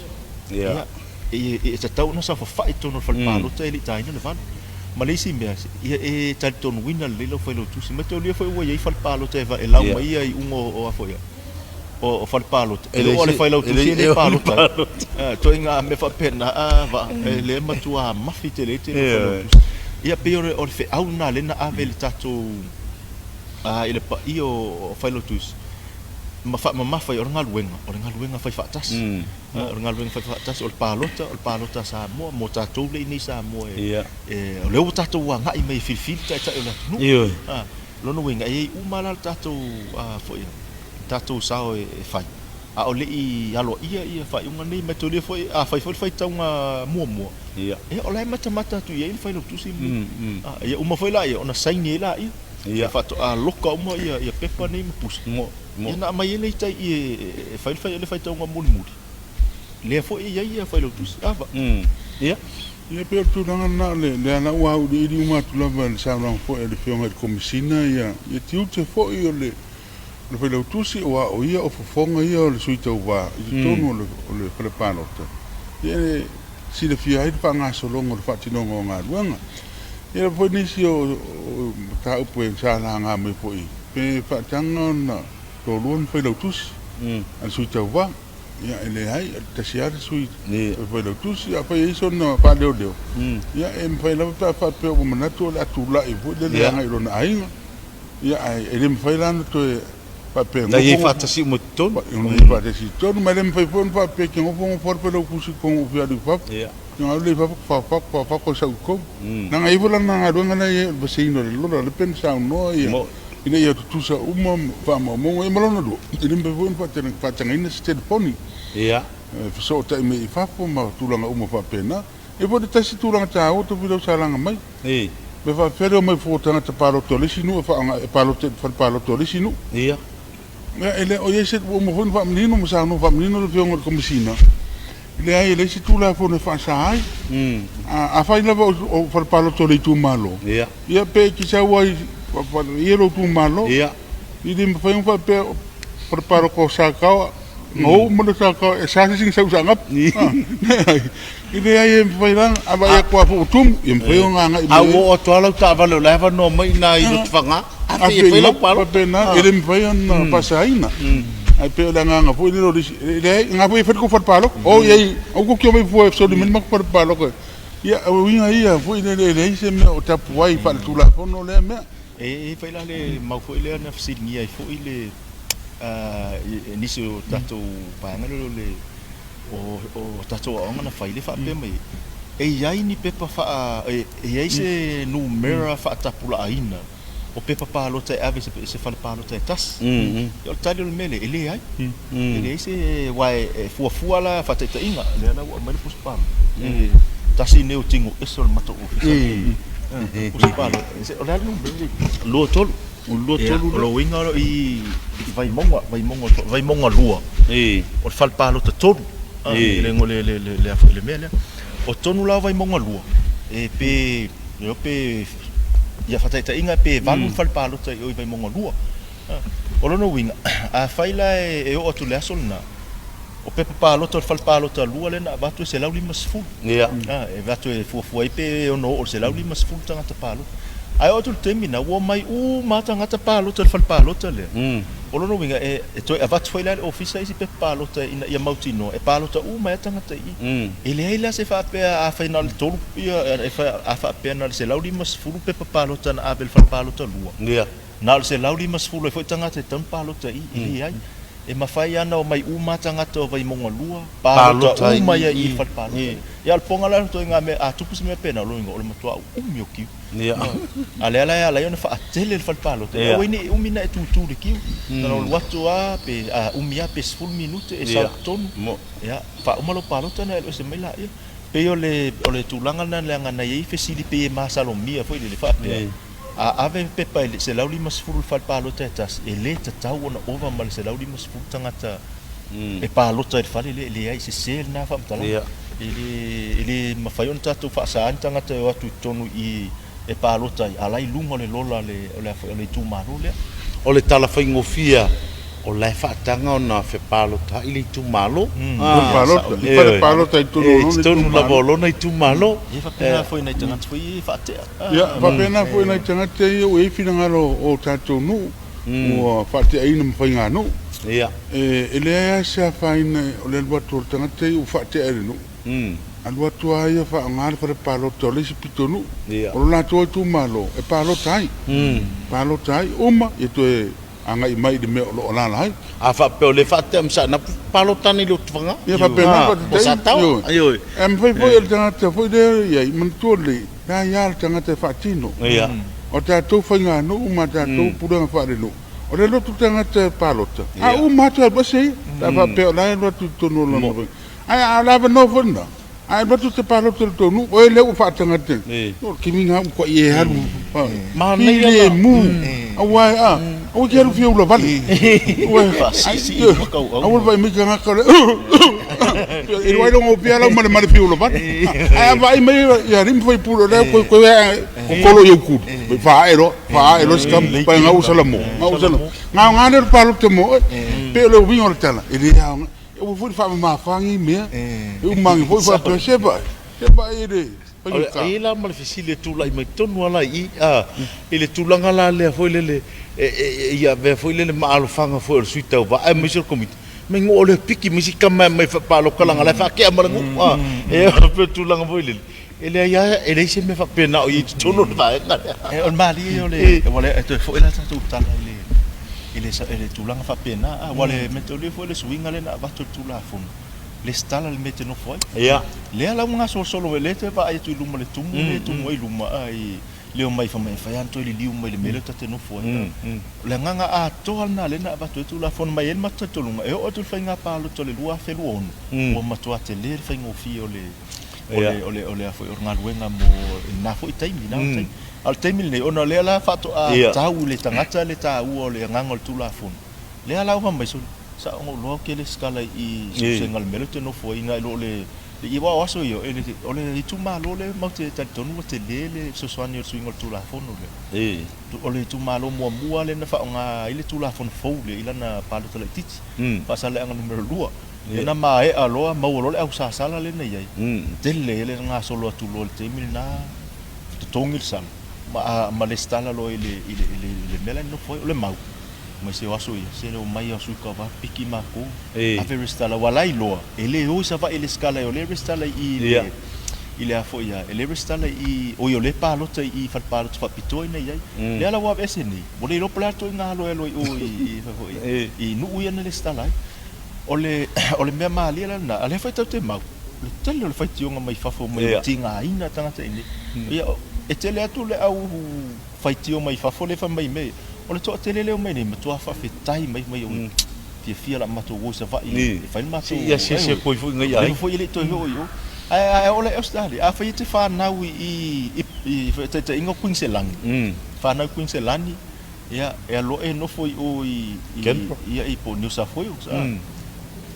S3: Ia, e tatau ona saofafai i totonu o le fale palota e le i taina le 8. Ma le isi mea, ia e talitonuina lelei lau failautusi. Mataulia foi ua i ai fale palota e lau mai ia iuga o a foi o fale palota. E oo lava i le failautusi e le palota ai. Ituaiga mea faapena a vaa, e le matua mafi tele ai le tele o failautusi. Ia pei o le feau lena lea na ave i le tatou, i le paia o failautusi ma faamamafa ai, o le galuega, o le galuega fai faatasi. O le galuega fai faatasi, o le palota, o le palota a Samoa, mo tatou lea i inei i Samoa, e, o lea ua tatou agai mai e filifili taitai o le atunuu.
S1: Ioe.
S3: O lona uiga, e i ai uma la le tatou, foi, le tatou sao e fai, a o le i aloaia ia faaiuga nei. Maitaulia foi, a fai foi le faitauga muamua,
S1: Ia,
S3: o la e matamata atu i ai le failautusi lenei. Ia uma foi laia ona saini ai laia.
S1: Ia.
S3: Faatoa loka uma ia pepa nei ma pusa.
S1: Ia
S3: na aumai ai le ita i e fai le faitauga mulimuli, lea foi e i ai ia Failautusi. Ava.
S1: Ia.
S2: Ia e pei o le tulaga lena o le lea la ua auiliili uma atu lava e le saunoaga foi a le Afioga i le Komesina ia ia tiute foi o le o le Failautusi aua o ia o fofoga ia o le Sui Tauva i totonu o le o le Fale Palota. Ia e silafia ai le faagasologa o le faatinoga o galuega. Ia foi nisi o mataupu e sa laga mai foi pe faataga ona toalua ni failautusi a le sui tauva. Ia e leai, e tasi lava le sui failautusi, afai e i ai sona faaleoleo, ia e mafai lava pe a faapea ua manatu o le a tulai foi lele agai i lona aiga. Ia ae e le mafai la ona toe faapea
S1: Na i ai faatasi uma i totonu.
S2: Na i ai faatasi i totonu, ma e le mafai foi ona faapea e te nofonofo lava le failautusi i totonu o fia alu i fafo. Te alu lea i fafo, fafako, fafako e sau i totonu. Leaga e i ai foi lana galuega la e i ai o le vaseina o le lola, lea pei ona saunoa ia, ina ia tutusa uma faamaumauga. Ia ma lona lua, e le mafai foi ona faatagaina se telefoni e fesootai mai i fafo ma tulaga uma faapena. E foi le tasi tulaga taua Tofilau sa laga mai. Pe faapefea le omai fua o tagata palota o le isi nuu e faaaoga e palota i le fale palota o le isi nuu.
S1: Ia.
S2: Ia, e le o i ai se, ua uma foi ona faamanino ma saunoa faamanino le Afioga i le Komesina, e leai e leai se Tulafono e faasa ai. A, afai lava o, o fale palota o le itumalo,
S1: Ia.
S2: ia pe e te sau ai i lou itumalo,
S1: Ia.
S2: e le mafai ona faapea o fale palota o Sataoa, na o uma le Sataoa, e sa se isi na sau i Saanapu. Leai, e leai e mafai la, a vaai atu lava foi ua tumu, ia mafai ona agai
S1: mai. A ua oo atu lava lau taavale o la e avanoa mai i ina i Lotofaga, a fia fai lau palota.
S2: Faapena, e le mafai ona faasaina. Ae pei o le agaga foi lea o le isi, e leai, na foi e fai le tou fale palota. O i ai, aua tou te omai fua e fesoli mai le matou fale palota. Ia, o uiga ia foi lele, e leai se mea o tapu ai faaletulafono lea mea.
S3: E i ai foi la le mau foi lea na fesiligia ai foi le i nisi o tatou vaega lea o le o tatou aoaoga na fai, lea e faapea mai ai, e i ai ni pepa faa, e i ai se numera faatapulaaina o pepa palota e ave i se fale palota e tasi. Ia o le tali o le mea lea, e leai. E leai se, aua e fuafua la faataitaiga, lea la ua aumai le pusa palota, e tasi lenei o tigo ese o le matou ofisa lenei. Pusa palota, o le a le numera lea i i?
S1: 23. O le 23 lea.
S3: O lona uiga i Vaimauga, Vaimauga, Vaimauga 2, o le fale palota 3, le mea lea. O totonu la o Vaimauga 2, e pe, le iloa pe, ia faataitaiga pe 8 ni fale palota i o i Vaimauga 2. O lona uiga, afai la e oo atu i le aso lena, o pepa palota o le fale palota 2 lea na avatu e 150.
S1: Ia.
S3: E avatu e fuafua ai pe ono oo i le 150 tagata palota. Ae oo atu i le taimi lena, ua omai uma lava tagata palota i le fale palota lea. O lona uiga, e toe avatu foi la e le Ofisa isi pepa palota ina ia mautinoa e palota uma ai lava tagata i i. E leai la se faapea afai na o le tolu ia, a faapea na o le 150 pepa palota na ave i le fale palota 2,
S1: Ia.
S3: Na o le 150 ai foi tagata e tatau ona palota i i, e leai. E mafai lava ona omai uma lava tagata o Vaimauga 2, palota uma ai i i le fale palota lea. Ia o le poga la o le ituaiga mea, a tupu se mea pena, o lona uiga o le matua umi o kiu. A lea la e ala ai ona faatele le fale palota, ia aua ne i umi ona e tutu i le kiu. Na ona alu atu lava pe a umi lava pe 10 minute e sau i totonu, ia faauma lau palota ona e alu ese mai laia. E pei o le tulaga lena leaga na i ai fesili pei e masalomia foi lele faapea, A ave pepa i le 150 i le fale palota e tasi, e le tatau ona ova ma le 150 tagata e palota i le fale lea. E leai, sese lena faamatalaga. E le, e le mafai ona tatou faasaina ni tagata e o atu i totonu i i e palota ai, a la e i luga o le lola a le, o le a foi, o le itumalo lea.
S1: O le tala faigofie O la e faataga ona fepalotaai le itumalo.
S2: Fale palota, i fale palota i totonu o lona itumalo.
S1: I totonu lava o lona itumalo.
S3: E faapena foi i nai tagata foi ia e faatea.
S2: Ia, faapena foi i nai tagata ia ua i ai finagalo o tatou nuu ua faateaina ma faiganuu.
S1: Ia.
S2: E leai lava se afaina o le alu atu o le tagata ia ua faatea e le nuu. Alu atu lava ia faaaoga le fale palota o le isi pitonuu o lo latou itumalo e palota ai. Palota ai, uma, ia toe agai mai i le mea o lo o alaala ai.
S1: A faapea o lea e faatea ma Saanapu, palota ane i Lotofaga.
S2: Ia faapena
S1: O Sataoa.
S2: Ioe. E mafai foi e le tagata foi lea i ai, manatua lelei, e a ia le tagata e faatino.
S1: Ia.
S2: O tatou faiganuu ma tatou pulega faalenuu, o le lotu tagata e palota, a uma atu e alu ese ia, pe a faapea o la e alu atu i totonu o lona. Ae a o le avanoa foi lena, A e alu atu e te palota i le tou nuu, oe lea ua faatagata, o le taimi lena ua matua e alu filemu, aua e a, aua e te alu fia ula vale. Aua le vaai mai tagata o le e iloa ai lou gofie lau malemale fia ula vale. Ae a vaai mai ia alii ma faipule o lea koe koe ae kokolo i ou kuli, faaee loa, faaee loa si tama, pai gau salamo, gau salamo. Gaoga lea o le palota mo oe. Pei o le uiga o le tala, e le aoga. Aua foi le faamamafa nei mea. E uma ane foi faapea, se vaai, se vaai i le faigata.
S1: E i ai la ma le fesili e tulai mai tonu lava la i i, i le tulaga la lea foi lele, e avea foi lele ma alofaga foi o le sui tauva aemaise o le Komiti, mai nuu o lea piki mai si tama e aumai faapalota leaga o la e faatea ma le nuu, a, e pei o le tulaga foi lele, e leai lava, e leai se mea faapena o i ai i totonu o le vaega lea.
S3: O le malie o le, ua le, e toe foi la tatou tala i le, i le, i le tulaga faapena, a, ua le mataulia foi le suiga lea na avatu e le Tulafono, lesitala le mea e te nofo ai.
S1: Ia.
S3: Lea la ua gasolosolo ai, lea e te vaai atu i luma i le tumu lea e tumu ai i luma, a, i le omai fai mai e fai lava ona toe liliu mai i le mea lea ta te nofo ai. O le agaga atoa lena lea na avatu ai le Tulafono mai ai le matou talitonuga, e oo atu i le faiga palota o le 2026, ua matua tele le faigofie o le, o le, o le, o le, o le galuega mo lena foi taimi, lena taimi. A o le taimi lenei, ona o lea la faatoa tau i le tagata le taua o le agaga o le Tulafono, lea la ua fai mai, sole, sa ona ou iloa ou te lesitala i Susuga i le mea lea ou te nofo ai, nai lo le, aua o aso ia, o le itumalo lea matou te talitonu ua tele le fesoasoani o le suiga o le Tulafono lea. O le itumalo muamua lea na faaaoga ai le Tulafono fou lea i lana palota laitiiti, Faasaleleaga numera 2. Lea na maea loa, maua loa le ausasala lea na i ai, tele ai le gasolo atu loa i le taimi lena, totogi le sala, ma, ma lesitala loa i le, i le, i le, i le mea la e nofo ai. O le mau, mai se o aso ia, se le omai a sui tauva piki makou, ave resitala, aua la e iloa, e le o i Savaii e lesitala ai, o lea e resitala i i le, I le a foi a, e le resitala i, oi o lea e palota i i fale palota faapitoa ina i ai. Lea la ua aveese nei, ua le iloa po o le a le ituaiga alo e alu ai i o i, i, fai foi, i nuu ia na resitala ai. O le, o le mea malie la lena, a o lea foi tatou te mau, o le tele o le faitioga mai fafo mai ua tigaina tagata i inei. Ia, e tele atu le au faitio mai fafo lea e fai mai i mea ia, o le toatele lea e omai nei, matua faafetai mai, mai oi, fiafia la matou o i Savaii e fai le matou,
S1: Se i asiasi atu ai foi i nai aiga.
S3: Leva foi e le i toe oo i o. Ae, ae oo la i Ausetalia, afai e te fanau i, i, i faataitaiga o Kuiniselani, fanau i Kuiniselani, Ia, e alu e nofo i o i, i, ia, i po o New South Wales. A.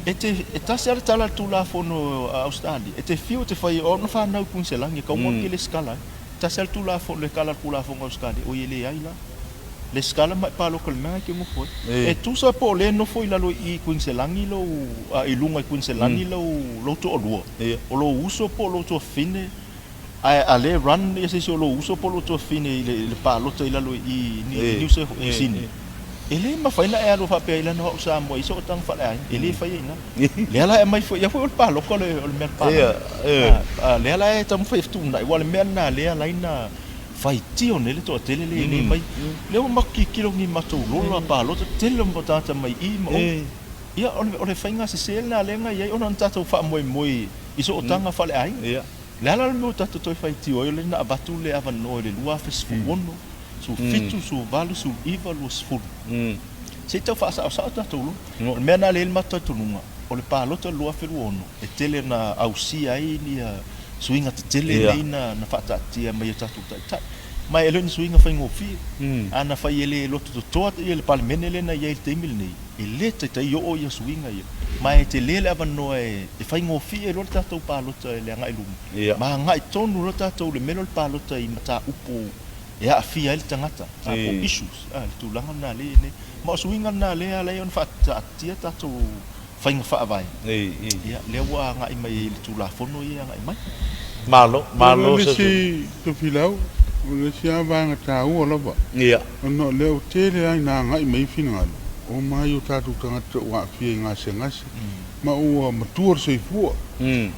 S3: E te, e tasi lava le tala a le Tulafono a Ausetalia, e te fiu e te fai o au na fanau i Kuiniselani, e kaua ake lesitala ai. Tasi lava le Tulafono, le tala a le Tulafono a Ausetalia, oi e leai la. Lesitala ma e paloka i le mea e te nofo ai. E tusa po o lea e nofo i lalo i Kuiniselani lou, a, i luga i Kuiniselani lou, lou toalua, o lou uso po o lou tuafafine, Ae a le run ia se isi o lou uso po o lou tuafafine i le palota i lalo i New South i Sydney, e le mafai ona e alu faapea i lana o au Samoa i sootaga faaleaiga, e le faia i ina. Lea la e aumai foi, ia foi o le palota o le mea palota. A lea la e taumafai e fetuunai, aua o le mea lena lea e ala ai ona faitio nei le toatele lea e le mai. Lea ua matou tilotilo i ni matou lola palota, tele o tagata mai i ma o. Ia o le faiga sese lena lea na i ai ona na tatou faamoemoe i sootaga faaleaiga. O le a la le mea ua tatou toe faitio ai, o lea na avatu le avanoa i le 2016, 17, 18, 19, 20. Se i tau faasaosao tatou lola. O le mea lena lea e i ai le matou talitonuga, o le palota i le 2026, e tele na ausia ai suiga tetele nei na faataatia mai e tatou taitai. Ma e le o ni suiga faigofie. A na fai e le loto totoa le Palemene lea na i ai i le taimi lenei, e le taitai oo ia suiga ia, ma e tele le avanoa e faigofie loa le tatou palota i le agai i luma, ma agai tonu loa tatou i le mea lea o le palota i mataupu e aafia ai le tagata, po o issues, le tulaga lena lea e i ai nei. Ma o suiga lena lea e ala ai ona faataatia tatou faiga faavae, ia, lea ua agai mai ai i le Tulafono ia e agai mai.
S1: Malo, malo
S2: O le isi Tofilau, o le isi lava vaega taua lava, ona o lea ua tele lava ina agai mai finagalo o mai o tatou tagata ua aafia i gasegase ma ua matua le soifua.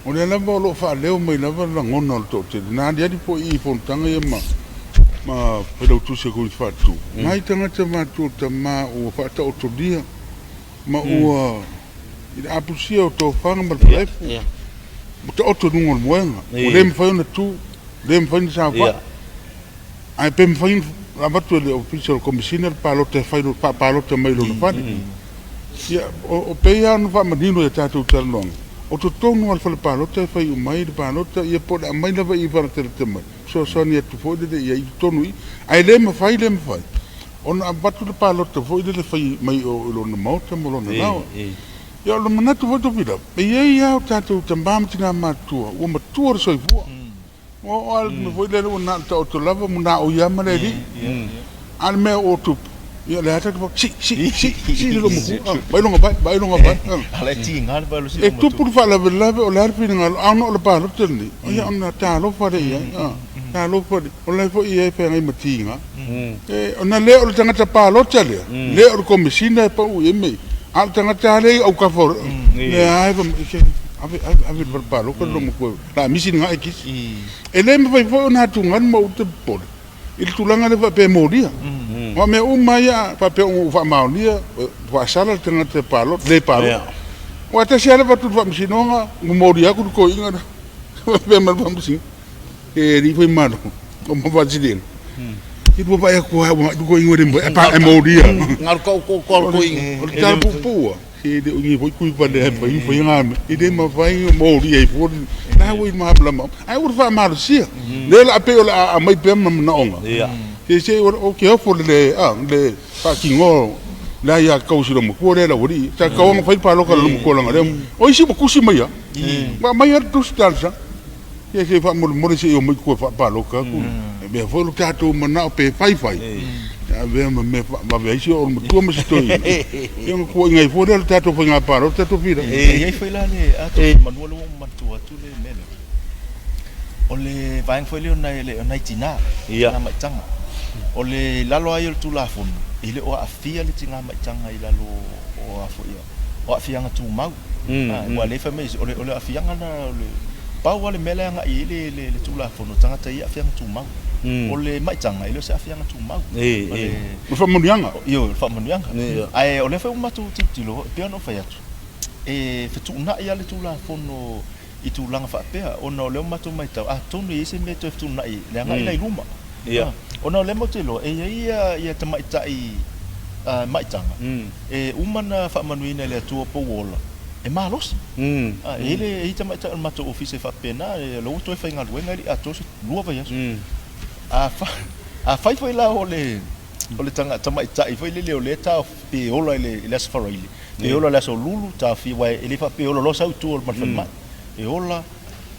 S2: O lea lava o lo o faaleo mai lava le lagona o le toatele. Na aliali foi i fonotaga ia ma ma Failautusi a Komiti Faatu, nai tagata matutua tama ua faataotolia ma ua i le apulusia o tofaga ma le falaefu, ua taoto i luga o le moega, ua le mafai ona tu, le mafai ona saofai. Ae pe mafai ona avatu e le Ofisa o le Komesina le palota e fai faapalota mai lona fale. Ia, o pei lava ona faamanino i a tatou talanoaga, o totonu lava o le fale palota e fai uma ai le palota, ia po o le aumai lava i i faalatalata mai, fesoasoani atu foi lele i ai i totonu i i. Ae le mafai, le mafai ona avatu le palota foi lele fai mai o i lona maota ma lona laoa. Ia o le manatu foi Tofila, e i ai lava o tatou tama ma tina matutua ua matua le soifua. Ua oo lava i le mea foi lele ua na o le taoto lava ma na o ia ma le alii. A o le mea ua tupu, ia o lea lava tatou te faapea, sii, sii, sii, sii le loomatua, vaai lona vae, vaai lona vae. E tupu le faalavelave, o le a le finagalo, a ona o le palota lenei, ia ona talofa lea i ai, talofa lea. O la e foi e i ai e feagai ma tiga. E, ona lea o le tagata palota lea, lea o le komesina e pau i ai mea ia, a o le tagata lava lea i autafa o lea lava e fai mai, ave, ave, ave i le fale palota le loomatua la misi le gaekisi. E le mafai foi ona atugalu ma ou te popole i le tulaga lea faapea e molia. Aua o mea uma lava ia faapea ua faamaonia, ua faasala le tagata e palota, le palota. Aua e tasi lava le avatu i le faamasinoga, ua molia atu le toeaina lea faapea mai le faamasinoga, E alii fai malo, o ma faasiliga. I lua vaai atu lava ua toeaina e le mafai, ae molia.
S1: Na o le taoto lava o le toeaina.
S2: O le tala puupuu lava, se le o ni foi tui valea e fai fai na mea. E le mafai ona molia ai fua le la ua i malamalama. Ae ua faamalosia. Lea o le a pei o le a aumai pea ma manaoga. Se se ou te ofo i le le faatinoa le aiatatau a si loomatua lea le aualii. Sa tatau ona fai le palota a le loomatua leaga o lea o isi ua tusi mai lava. Ua aumai lava le tusi talosaga. Ia se i faamolemole se i omai tua e faapalota atu. E mea foi lo tatou manao pe fai fai, e avea ma mea faavave ai si oo matua ma si toeaina. Ia ona tuuaiga ai fua lea o le tatou faiga palota Tofila.
S3: E i ai foi la le atoa semeamanu lea ua ou manatua atu le mea lea. O le vaega foi lea o nai tina, tina maitaga. O le i lalo lava ia o le Tulafono, e le o aafia le tina maitaga i lalo o a foi o aafiaga tumau. Aua o lea e fai mai o le aafiaga lena o le. Pau lava le mea la e agai i ai le, le, le Tulafono, o tagata e i ai aafiaga tumau. O le maitaga, e le o se aafiaga tumau. O le.
S2: O le faamanuiaga.
S3: Ioe, o le faamanuiaga. Ae o lea foi ua matou tilotilo, e pei ona ou fai atu, e fetuunai lava le Tulafono i tulaga faapea, ona o lea ua matou matau, atonu e i ai se mea e toe fetuunai i le agai la i luma. Ona o lea matou te iloa, e i ai ia tamaitai maitaga e uma ona faamanuiaina e le Atua po ua ola, e malosi. E i ai tamaitai o le matou ofisa e faapena, o lea ua toe faigaluega e le i atoa se 2 vaiaso. Afai foi la o le tamaitai foi lele o lea e taofi pe ola i le Aso Faraile, Pe ola i le Aso Lulu, taofia, aua e le faapea e ola loa sau i tua ma le falemai. E ola,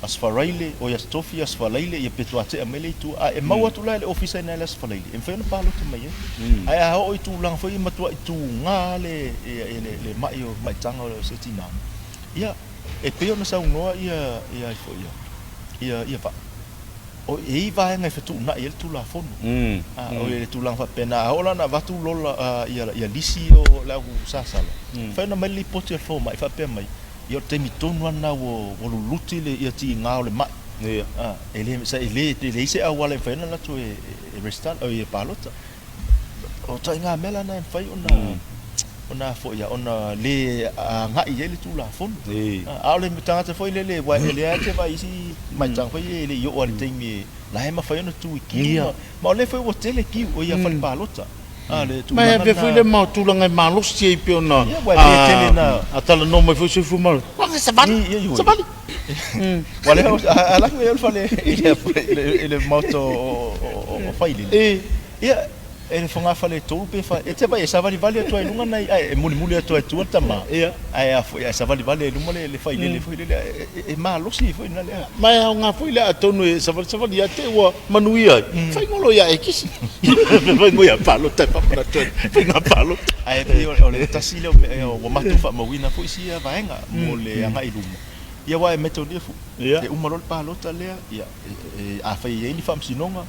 S3: Aso Faraile, oi Aso Tofi, Aso Faraile, ia pe tuatea mai lea i tua. A e maua atu la e le ofisa i ina i le Aso Faraile, e mafai ona palota mai ai. Ae a oo i tulaga foi ia e matuai tuga le, le mai o maitaga o se tina, ia, e pei ona saunoa ia, ia ai foi ia, ia Vaa. O e i ai vaega e fetuunai ai le Tulafono. O le tulaga faapena, a oo la ina avatu lola, ia lisi o le au sasala, mafai ona aumai le lipoti a le fomai faapea mai, ia o le taimi tonu lava lena ua luluti le tiga o le mai. E leai se auala e mafai ona alu atu e resitala, e palota. O ituaiga mea la na e mafai ona ona foi ona le agai i ai le Tulafono. A o le tagata foi lele, aua o lea lava e te vaai i isi maitaga foi ia e le i oo lava i le taimi la e mafai ona tu i kiu. Ma o lea foi ua tele kiu, o ia fale palota. A le
S1: tulaga lena. Ma e avea foi lea ma tulaga e malosi ai pei ona talanoa mai foi Soifua Maloloina. Savali, savali.
S3: Ua lea, a alu atu i le fale i le maota o Failele. Ia, e le fogafale e tolu pe fa, e te vaai e savalivali atu ai i luga nai, ae e mulimuli atu ai i tua le tama, ae a foi, ae savalivali ai i luma le failele foi lele, e malosi ai foi lena lea.
S1: Ma e aoga foi lea atonu e savalivali ia te ua manuia ai, fai ngolo ia e kisi. Fai ngolo ia palota e faamanatu ai faiga palota.
S3: Ae pei o le tasi lea o mea ua matou faamauina foi sia vaega mo le agai i luma. Ia aua e mataulia foi, e uma loa le palota lea, ia afai e i ai ni faamasinoga,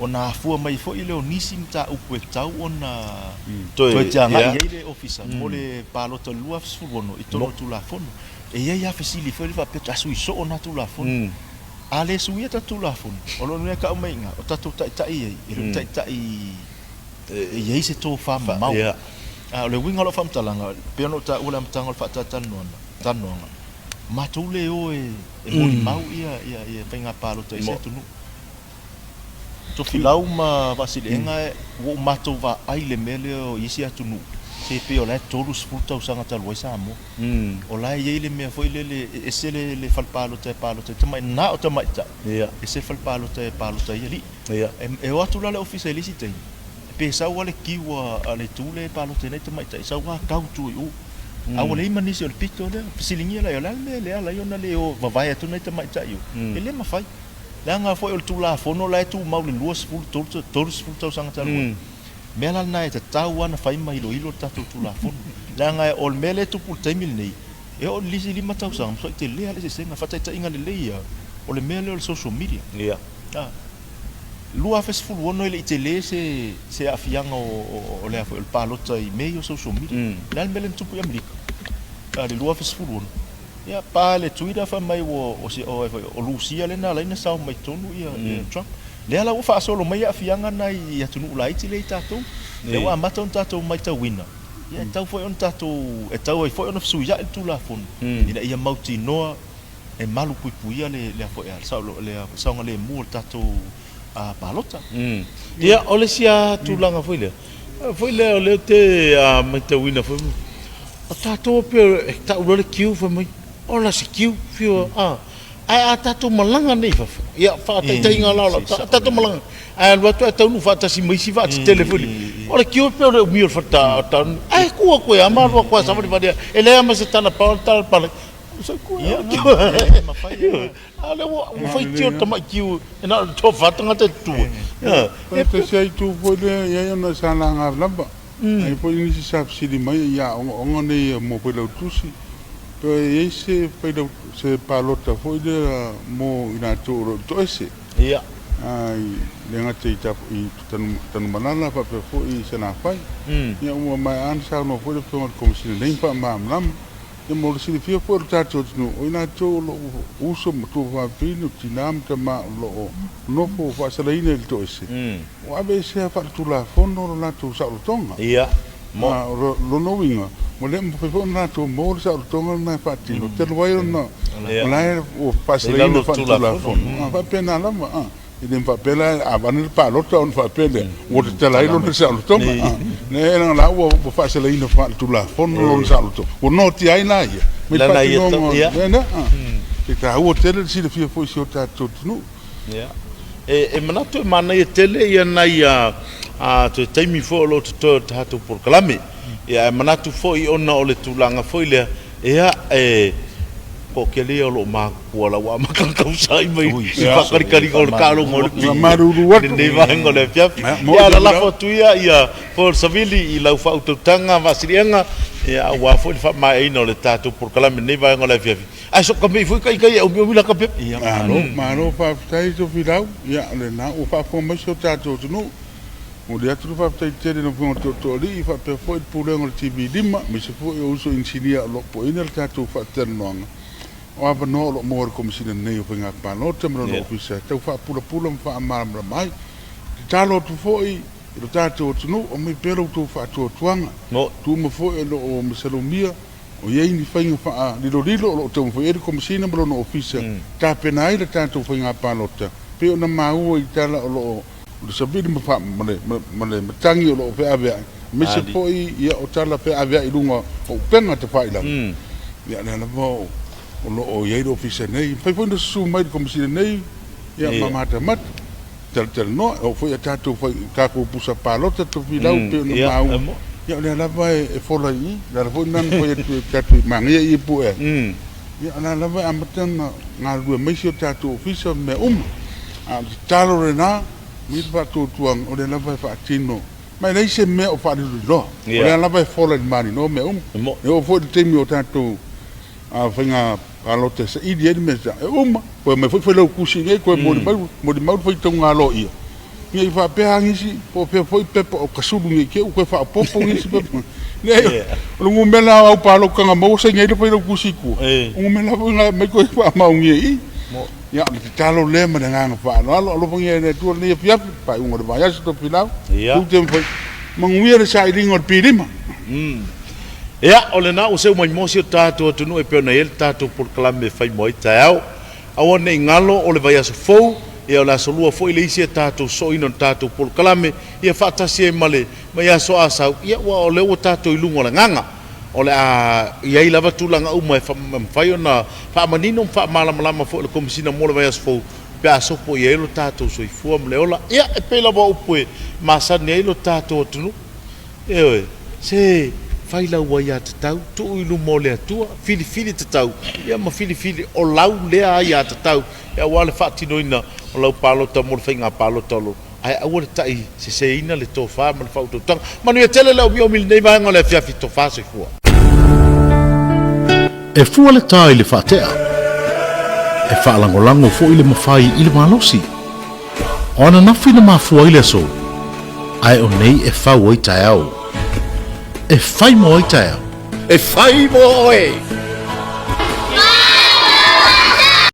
S3: ona afua mai foi lea o nisi mataupu e tatau ona toe tiagai i ai le Ofisa mo le palota o le 2016 i totonu o le Tulafono. E i ai lava fesili foi lea faapea, a sui soo na Tulafono? A le suia tatou Tulafono, o lona uiga e tau mai i ina, o tatou taitai ai, e le o ni taitai e i ai se tofa mamao. A o le uiga o lau faamatalaga, e pei ona ou taua i le amataga o le faatalatalanoaga, matou le o e E molimau ia faiga palota i isi atunuu. Tofilau ma Vaasileega ua ou matou vaai i le mea lea i isi atunuu, se pei o la e 30 tausaga talu ai Samoa. O la e i ai le mea foi lele e ese le fale palota e palota ai tamaitai, na o tamaitai, ese le fale palota e palota ai alii. E o atu la le ofisa i le isi taimi, pe sau lava le kiu a le itu lea e palota ai nai tamaitai, sau lava tau i tua i o. A ua leai ma nisi o le pito lea, fesiligia laia, o le a le mea e ala ai ona le o vavae atu nai tamaitai o? E le mafai. Leaga foi o le Tulafono la e tumau i le 20, 30 tausaga talu ai. O mea la lena e tatau lava ona fai ma iloilo le tatou Tulafono. Leaga o le mea lea e tupu i le taimi lenei, e oo i le isi 5 tausaga, matuai tele lava le eseesega. Faataitaiga lelei lava, o le mea lea o le social media. 2016 e le i tele se se aafiaga o le a foi o le palota i mea ia o social media. O le a le mea lea na tupu i Amerika i le 2016? Ia pa i le Twitter fai mai ua o se o foi o Lusia lea na ala ai ona sao mai totonu ia Trump. Lea la ua faasolo mai aafiaga na i atunuu laiti lea i tatou. Lea ua amata ona tatou matauina, ia e tatau foi ona tatou e tatau ai foi ona fesuiai le Tulafono ina ia mautinoa e malupuipuia le saogalemu o le tatou palota.
S1: Ia, o le isi lava tulaga foi lea, foi lea o lea ou te matauina foi, o tatou e pei e tau loa le queue fai mai, ola se queue, fiu a, ae a tatou malaga nei i fafo, ia faataitaiga la o lau tala, a tatou malaga, ae alu atu ae taunuu faatasi ma isi vaa tetele foi lea, o le queue e pei o le umi o le faleta, ae tu atu ai lava ma alu atu lava e savalivali lava, e leai lava ma se tala pau o le tala palagi. A o lea ua faitio le tamaitiu e na o le toafa tagata e tutu ai.
S2: E tasi lava itu foi lea e i ai ona sa laga lava. E i ai foi nisi sa fesili mai i aogaoga nei mo Failautusi, pe i ai se se palota foi lea mo i latou o lo o toese.
S1: Ia.
S2: E le gata i Tanumalala faapea foi i Salafai. Ia ua maea ona saunoa foi le Afioga i le Komesina nei ma faamalamalama. Ia mo le silafia foi o le tatou atunuu, o i latou o lo o uso ma tuafafine, o tina ma tama o lo o nofo faasalaina i le toese, ua aveesea faaletulafono lo latou saolotoga.
S1: Ia, mo.
S2: A o lona uiga, ua le mafai foi ona latou maua le saolotoga lena e faatino, talu ai ona o la e ua faasalaina faaletulafono. A faapena lava, a. E le faapea la a avane le palota ona faapea lea ua tatala ai lona saolotoga. Leai, leaga la ua faasalaina faaletulafono lona saolotoga, ua noatia ai la ia mai le faatinoga o le mea lea. E taua tele le silafia foi i si o tatou atunuu.
S1: E manatu e manaia tele ia nai toe taimi foi o lo o totoe o le tatou polokalame. Ae manatu foi ona o le tulaga foi lea, Ia, e toatele ia o lo o matutua la ua amata ona tausai mai i faatalikaliga o le taaloga o le
S2: Malulu atu
S1: lenei vaega o le afiafi. Ia, ala lafo atu ia ia Paul Savili i lau faautautaga vaasiliega, ia, aua foi le faamaeaina o le tatou polokalame i lenei vaega o le afiafi. Ae so ka mei foi taitai e omiomi lata pepa.
S2: Malo, malo faafetai Tofilau. Ia, o lena ua faafofoga mai si o tatou atunuu. Momoli atu le faafetai tele i lau Afioga i le Tootooalii faapea foi le Pulega o le TV 5 aemaise foi o uso inisinia o lo o popoeina le tatou faatalanoaga. O avanoa o lo o maua e le Komesina nei o Faiga Palota ma lona Ofisa e tau faapulapula ma faamalamalama ai. Tatalo atu foi i lo tatou atunuu, aumai pea lo outou faatuatuaga. Tuuma foi o lo o masalomia o i ai ni faiga faalilolilo o lo o taumafai ai le Komesina ma lona Ofisa e tapena ai le tatou Faiga Palota pei ona maua i tala o lo o O le savili ma le matagi o lo o feaveai, aemaise foi ia o tala feaveai i luga o upega tafailagi, ia lea lava o lo o i ai le Ofisa nei. E mafai foi ona susu mai i le Komesina nei ia ma matamata, talatalanoa, e oo foi i a tatou pusa palota tofilau e pei ona maua, ia o lea lava e fola i i. O le ala foi lena na fai atu ai tatou manaia ia pue ai. Ia o lea lava e amata ona galulue mai si o tatou Ofisa ma mea uma. A o le tatalo lena, aumai le faatuatuaga, o lea lava e faatino. Ma e leai se mea o faaliloliloa. O lea lava e fola i le maninoa mea uma. E oo foi i le taimi o tatou faiga palota e saili ai le mea, e uma, toe omai foi Failautusi i inei, toe molimau le faitauga aloaia. Ne i faapea nisi, po o fea foi pepa o tasulu ne i te i ua toe faaopoopo nisi pepa. Leai, o le numera o au palota na maua saini ai le Failautusi i tua, o numera foi na e aumai toe faamaonia i i. Ia, o le tatalo lea ma le agaga faaaloalo, alofagia e le Atua lenei afiafi, faaiuga o le vaiaso Tofilau, tu te mafai, manuia le sailiga o le pilima.
S1: Ia, o lena ua seu mai mo si o tatou atunuu e pei ona i ai le tatou polokalame e fai mo ai taeao. Aua ne i galo o le vaiaso fou, ia o le aso lua foi le isi a tatou sosoina o le tatou polokalame, ia faatasi ai ma le mai aso Asau, ia ua o lea ua tatou i luga o le agaga. O le a i ai lava tulaga uma e mafai ona faamanino ma faamalamalama foi e le Komesina mo le vaiaso fou pe a sopo i ai lo tatou soifua ma le ola. Ia, e pei lava o upu e masani ai lo tatou atunuu. Ioe, se fai lau aiatatau, tuu i luma o le Atua, filifili tatau, ia ma filifili o lau lea aiatatau, aua le faatinoina o lau palota mo le faiga palota o lo, ae aua le ta'i seseina le tofa ma le faautautaga. Manuia tele le omiomi i lenei vaega o le afiafi, tofa soifua.
S4: E fua le tā i le faatea. E faalagolago foi le mafai i le malosi. O ananafi na mafua ai le aso, ae o nei e fau ai taeao. E fai mo ai taeao?
S9: E fai mo oe!